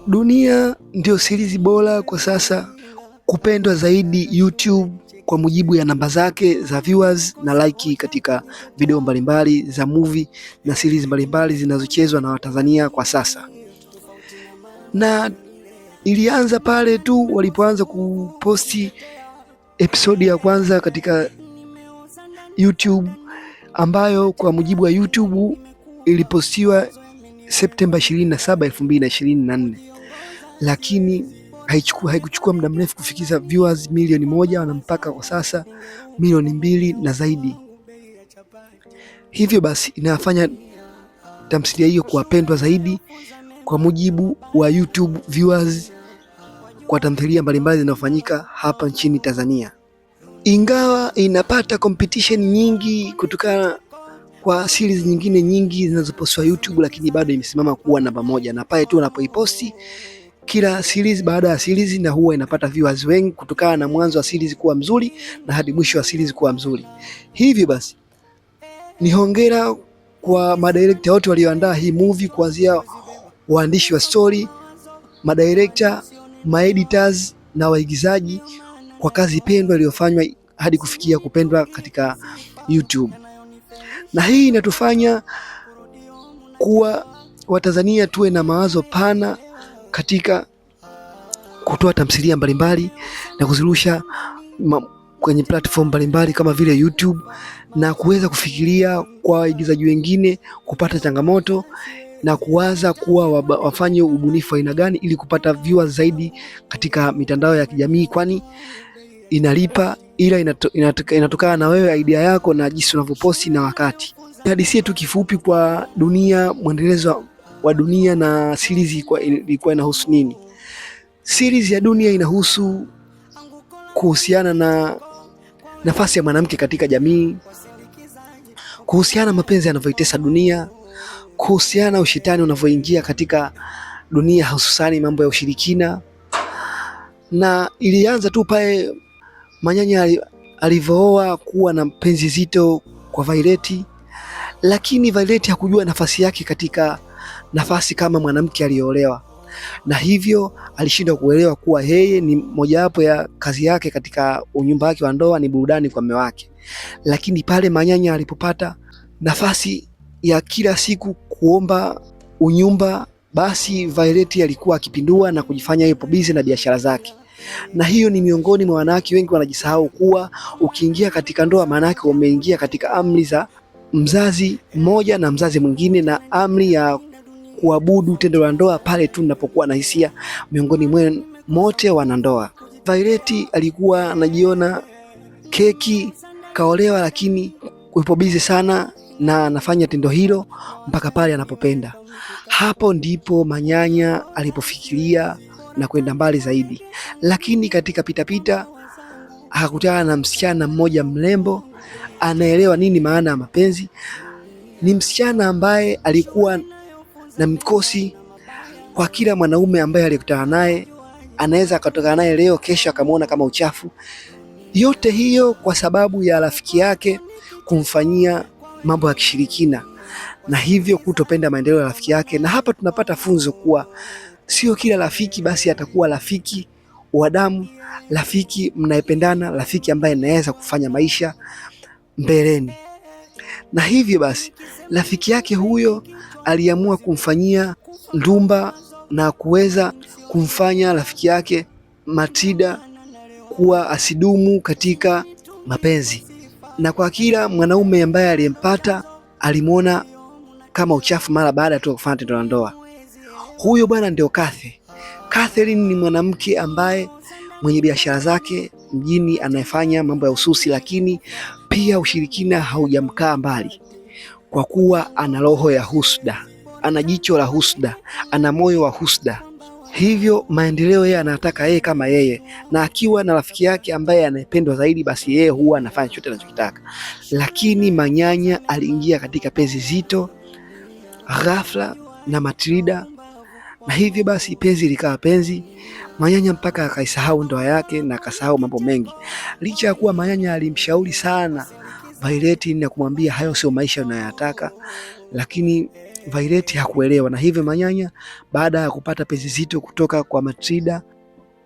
Dunia ndio series bora kwa sasa kupendwa zaidi YouTube kwa mujibu ya namba zake za viewers na like katika video mbalimbali za movie na series mbalimbali zinazochezwa na Watanzania kwa sasa. Na ilianza pale tu walipoanza kuposti episodi ya kwanza katika YouTube ambayo kwa mujibu wa YouTube ilipostiwa Septemba 27, 2024, lakini haikuchukua muda mrefu kufikisha viewers milioni 1 na mpaka kwa sasa milioni 2 na zaidi. Hivyo basi inafanya tamthilia hiyo kuwapendwa zaidi kwa mujibu wa YouTube viewers kwa tamthilia mbalimbali zinazofanyika hapa nchini Tanzania. Ingawa inapata competition nyingi kutokana kwa series nyingine nyingi zinazopostiwa YouTube, lakini bado imesimama kuwa namba moja, na pale tu unapoiposti kila series baada ya series, na huwa inapata viewers wengi kutokana na mwanzo wa series kuwa mzuri na hadi mwisho wa series kuwa mzuri. Hivyo basi ni hongera kwa madirekta wote walioandaa hii movie, kuanzia waandishi wa story, madirekta, maeditors na waigizaji kwa kazi pendwa iliyofanywa hadi kufikia kupendwa katika YouTube. Na hii inatufanya kuwa Watanzania tuwe na mawazo pana katika kutoa tamthilia mbalimbali na kuzirusha kwenye platform mbalimbali kama vile YouTube na kuweza kufikiria kwa waigizaji wengine kupata changamoto na kuwaza kuwa wafanye ubunifu aina gani ili kupata viewers zaidi katika mitandao ya kijamii, kwani inalipa, ila inatokana na wewe idea yako na jinsi unavyoposti na wakati. Hadisie tu kifupi kwa Dunia, mwendelezo wa Dunia na series ilikuwa inahusu nini? Series ya Dunia inahusu kuhusiana na nafasi ya mwanamke katika jamii, kuhusiana na mapenzi yanavyoitesa dunia, kuhusiana na ushetani unavyoingia katika dunia, hususani mambo ya ushirikina. Na ilianza tu pale Manyanya alivyooa kuwa na mpenzi zito kwa Vaileti, lakini Vaileti hakujua nafasi yake katika nafasi kama mwanamke aliyeolewa, na hivyo alishindwa kuelewa kuwa yeye ni mojawapo ya kazi yake katika unyumba wake wa ndoa ni burudani kwa mume wake. Lakini pale Manyanya alipopata nafasi ya kila siku kuomba unyumba, basi Violet alikuwa akipindua na kujifanya yupo busy na biashara zake. Na hiyo ni miongoni mwa wanawake wengi wanajisahau kuwa ukiingia katika ndoa, maana yake umeingia katika amri za mzazi mmoja na mzazi mwingine, na amri ya kuabudu tendo la ndoa pale tu ninapokuwa na hisia miongoni mwenu mote wanandoa. Violet alikuwa anajiona keki kaolewa, lakini yupo busy sana na anafanya tendo hilo mpaka pale anapopenda. Hapo ndipo Manyanya alipofikiria na kwenda mbali zaidi, lakini katika pitapita akakutana na msichana mmoja mrembo, anaelewa nini maana ya mapenzi. Ni msichana ambaye alikuwa na mkosi kwa kila mwanaume ambaye alikutana naye, anaweza akatoka naye leo, kesho akamwona kama uchafu. Yote hiyo kwa sababu ya rafiki yake kumfanyia mambo ya kishirikina na hivyo kutopenda maendeleo ya rafiki yake. Na hapa tunapata funzo kuwa sio kila rafiki basi atakuwa rafiki wa damu, rafiki mnayependana, rafiki ambaye anaweza kufanya maisha mbeleni. Na hivyo basi rafiki yake huyo aliamua kumfanyia ndumba na kuweza kumfanya rafiki yake Matilda kuwa asidumu katika mapenzi, na kwa kila mwanaume ambaye aliyempata alimwona kama uchafu mara baada tu ya kufanya tendo la ndoa. Huyo bwana ndio Kathy. Catherine ni mwanamke ambaye mwenye biashara zake mjini, anayefanya mambo ya ususi, lakini pia ushirikina haujamkaa mbali, kwa kuwa ana roho ya husda, ana jicho la husda, ana moyo wa husda. Hivyo maendeleo yeye anataka yeye kama yeye, na akiwa na rafiki yake ambaye anayependwa zaidi, basi yeye huwa anafanya chochote anachokitaka. Lakini Manyanya aliingia katika penzi zito ghafla na Matilda, na hivyo basi penzi likawa penzi. Manyanya mpaka akaisahau ndoa yake na akasahau mambo mengi, licha ya kuwa Manyanya alimshauri sana Violet na kumwambia hayo sio maisha unayoyataka, lakini Violet hakuelewa, na hivyo Manyanya baada ya kupata penzi zito kutoka kwa Matrida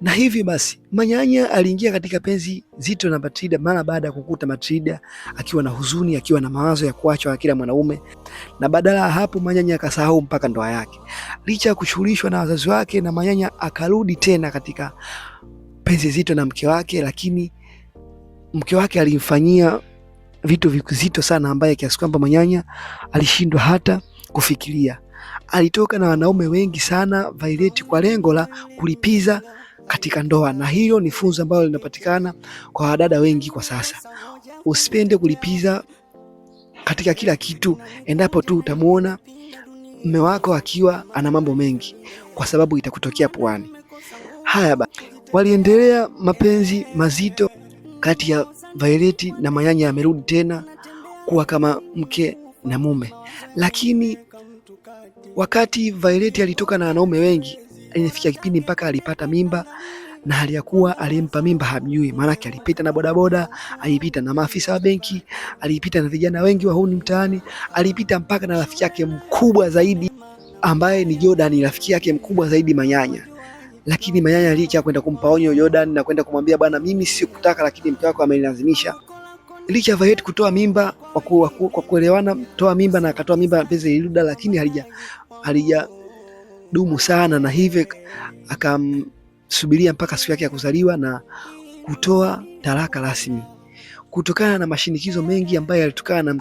na hivi basi Manyanya aliingia katika penzi zito na Matrida mara baada ya kukuta Matrida akiwa na huzuni, akiwa na mawazo ya kuachwa kila mwanaume, na badala ya hapo Manyanya akasahau mpaka ndoa yake, licha ya kushughulishwa na wazazi wake, na Manyanya akarudi tena katika penzi zito na mke wake, lakini mke wake alimfanyia vitu vizito sana, ambaye kiasi kwamba Manyanya alishindwa hata kufikiria. Alitoka na wanaume wengi sana Violet kwa lengo la kulipiza katika ndoa, na hiyo ni funzo ambalo linapatikana kwa wadada wengi kwa sasa. Usipende kulipiza katika kila kitu endapo tu utamuona mme wako akiwa ana mambo mengi, kwa sababu itakutokea puani. Haya ba, waliendelea mapenzi mazito kati ya Violet na Manyanya, amerudi tena kuwa kama mke na mume, lakini wakati Violet alitoka na wanaume wengi ilifikia kipindi mpaka alipata mimba na hali ya kuwa alimpa mimba hamjui, maanake alipita na bodaboda, alipita na maafisa wa benki, alipita na vijana wengi wahuni mtaani, alipita mpaka na rafiki yake mkubwa zaidi ambaye ni Jordan, rafiki yake mkubwa zaidi Manyanya. Lakini Manyanya licha kwenda kumpa onyo Jordan na kwenda kumwambia bwana, mimi sikutaka, lakini mke wako amenilazimisha. Licha ya Violet kutoa mimba kwa kuelewana, toa mimba na akatoa mimba, penzi liliruda, lakini halija dumu sana, na hivyo akamsubiria mpaka siku yake ya kuzaliwa na kutoa talaka rasmi kutokana na mashinikizo mengi ambayo yalitokana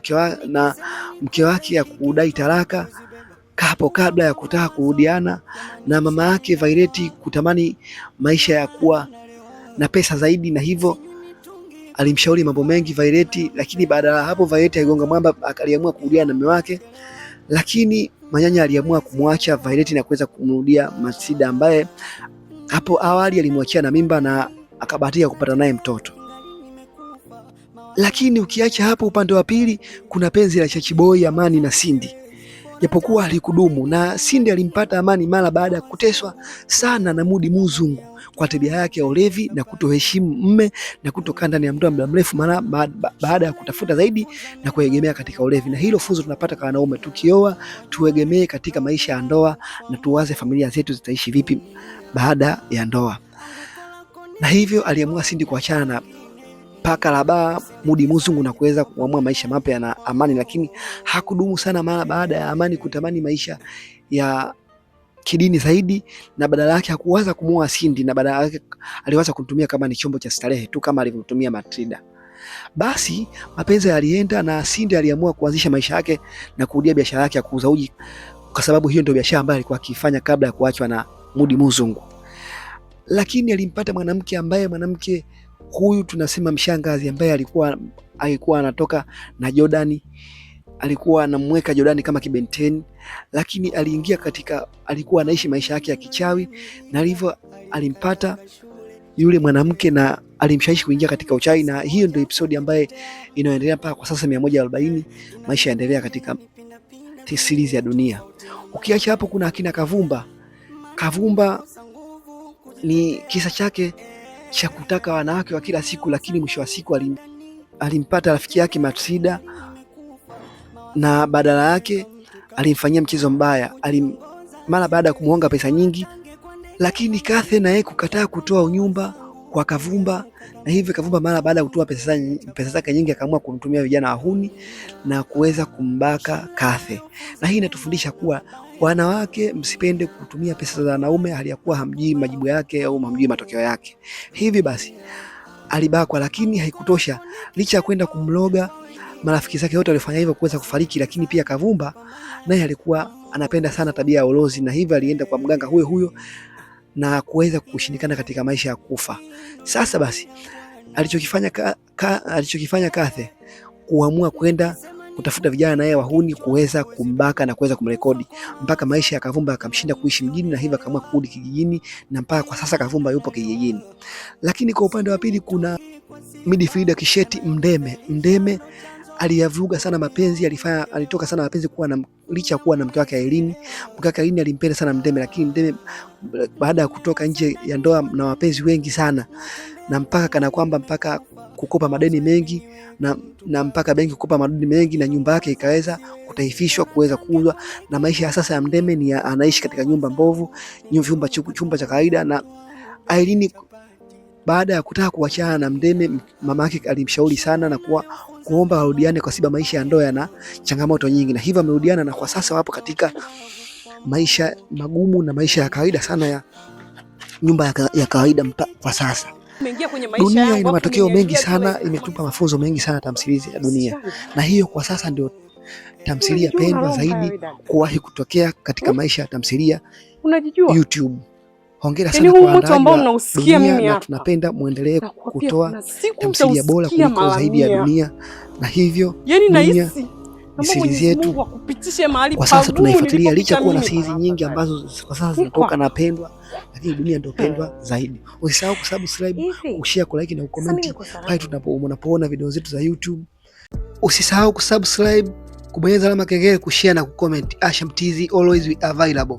na mke wake ya kudai talaka hapo kabla ya kutaka kurudiana na mama yake Violet kutamani maisha ya kuwa na pesa zaidi, na hivyo alimshauri mambo mengi Violet, lakini baada ya hapo Violet aligonga mwamba, akaliamua kurudiana na mume wake, lakini Manyanya aliamua kumwacha Violet na kuweza kumrudia Matilda ambaye hapo awali alimwachia na mimba na akabahatika kupata naye mtoto. Lakini ukiacha hapo, upande wa pili kuna penzi la Chachi Boy, Amani na Cindy, japokuwa alikudumu na Cindy alimpata Amani mara baada ya kuteswa sana na Mudi Muzungu kwa tabia yake ya ulevi na kutoheshimu mme na kutokaa ndani ya ndoa muda mrefu, mara baada ya kutafuta zaidi na kuegemea katika ulevi. Na hilo funzo tunapata kwa wanaume, tukioa tuegemee katika maisha ya ndoa na tuwaze familia zetu zitaishi vipi baada ya ndoa. Na hivyo aliamua Cindy kuachana na paka la baa Mudi Muzungu na kuweza kuamua maisha mapya na Amani, lakini hakudumu sana mara baada ya Amani kutamani maisha ya kidini zaidi, na badala yake hakuwaza kumuoa Cindy, na badala yake aliwaza kumtumia kama ni chombo cha starehe tu kama alivyomtumia Matilda. Basi mapenzi yalienda na Cindy aliamua kuanzisha maisha yake na kurudia biashara yake ya kuuza uji, kwa sababu hiyo ndio biashara ambayo alikuwa akifanya kabla ya kuachwa na Mudi Muzungu. Lakini alimpata mwanamke ambaye mwanamke huyu tunasema mshangazi, ambaye alikuwa anatoka na Jordani, alikuwa anamweka Jordani kama kibenteni, lakini aliingia katika, alikuwa anaishi maisha yake ya kichawi, na alivyo alimpata yule mwanamke na alimshawishi kuingia katika uchawi, na hiyo ndio episodi ambaye inaendelea mpaka kwa sasa 140, maisha yaendelea katika series ya Dunia. Ukiacha hapo, kuna akina Kavumba. Kavumba ni kisa chake cha kutaka wanawake wa kila siku, lakini mwisho wa siku alimpata rafiki yake Matsida na badala yake alimfanyia mchezo mbaya mara baada ya kumuonga pesa nyingi, lakini Kathe na yeye kukataa kutoa unyumba kwa Kavumba, na hivyo Kavumba mara baada ya kutoa pesa zake nyingi akaamua kumtumia vijana wahuni na kuweza kumbaka Kathe. Na hii inatufundisha kuwa wanawake, msipende kutumia pesa za wanaume hali ya kuwa hamjui majibu yake au hamjui matokeo yake. Hivi basi alibakwa, lakini haikutosha. Licha ya kwenda kumloga, marafiki zake wote walifanya hivyo kuweza kufariki, lakini pia Kavumba naye alikuwa anapenda sana tabia ya ulozi, na hivyo alienda kwa mganga huyo huyo na kuweza kushindikana katika maisha ya kufa. Sasa basi alichokifanya Kathe kuamua kwenda kutafuta vijana naye wahuni kuweza kumbaka na kuweza kumrekodi mpaka maisha ya Kavumba akamshinda kuishi mjini, na hivyo akaamua kurudi kijijini, na mpaka kwa sasa Kavumba yupo kijijini. Lakini kwa upande wa pili kuna midfielder Kisheti Mndeme. Mndeme aliyavuruga sana mapenzi, alifanya alitoka sana mapenzi kuwa na licha kuwa na mke wake Irene. Mke wake Irene alimpenda sana Mndeme, lakini Mndeme baada ya kutoka nje ya ndoa na wapenzi wengi sana, na mpaka kana kwamba mpaka kukopa madeni mengi na mpaka benki kukopa madeni mengi na nyumba yake ikaweza kutaifishwa kuweza kuuzwa, na maisha ya sasa ya Mdeme ni anaishi katika nyumba mbovu, nyumba chumba cha kawaida. Na Irene baada ya kutaka kuachana na Mdeme, mama yake alimshauri sana na kuomba warudiane kwa sababu maisha ya ndoa yana changamoto nyingi, na hivyo amerudiana, na kwa sasa wapo katika maisha magumu na maisha ya kawaida sana ya nyumba ya kawaida kwa sasa. Dunia ina matokeo mengi sana, imetupa mafunzo mengi sana tamthilia ya Dunia, na hiyo kwa sasa ndio tamthilia pendwa zaidi kuwahi kutokea katika maisha ya tamthilia YouTube. Hongera sana kwa waandaaji wa Dunia, na tunapenda muendelee kutoa tamthilia bora kuliko zaidi ya Dunia, na hivyo Dunia series yetu kwa sasa tunaifuatilia licha kuwa na series nyingi ambazo kwa sasa zinatoka na pendwa, lakini Dunia ndio pendwa zaidi. Usisahau kusubscribe, kushare, kulike na kucomment pale unapoona video zetu za YouTube. Usisahau kusubscribe, kubonyeza alama kengele, kushare na kucomment. Asham TZ always we available.